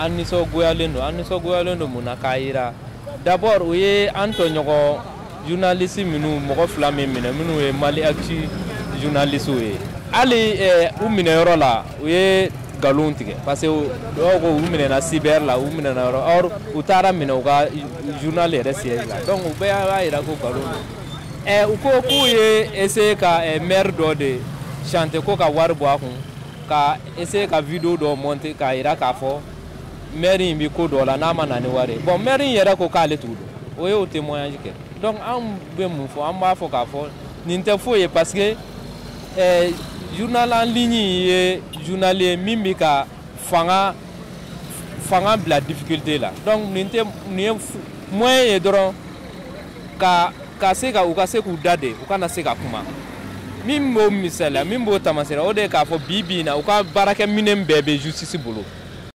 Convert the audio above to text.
An nisɔngoyalen don, an nisɔngoyalen don. Mun na? K'a yira d'abord, u ye an tɔɲɔgɔn journaliste minnu, mɔgɔ fila min minɛ, minnu ye Mali Actu journaliste ye, hali u minɛyɔrɔ la, u ye nkalon tigɛ, parce que dɔw ko u minɛna cyber la, u minɛna yɔrɔ, or u taara minɛ u ka journal yɛrɛ siège la. Donc u bɛɛ b'a yira ko nkalon don. U ko k'u ye essayer ka maire dɔ de chanter ko ka wari bɔ a kun, ka essayer ka vidéo dɔ monter k'a yira k'a fɔ maire in bɛ ko dɔ la n'a ma na ni wari ye. Bon, maire in yɛrɛ ko k'ale t'u dɔn, o y'o témoignage kɛ. Donc an bɛ mun fɔ? An b'a fɔ k'a fɔ nin tɛ foyi ye, parce que journal en ligne ye journal ye min bɛ ka fanga bila difficulté la. Donc nin tɛ, nin ye moyen ye dɔrɔn ka se ka u ka se k'u da de, u kana se ka kuma. Min b'o misaliya, min b'o taamasiyɛn, o de ye k'a fɔ bi bi in na, u ka baarakɛminɛn bɛɛ bɛ justice bolo.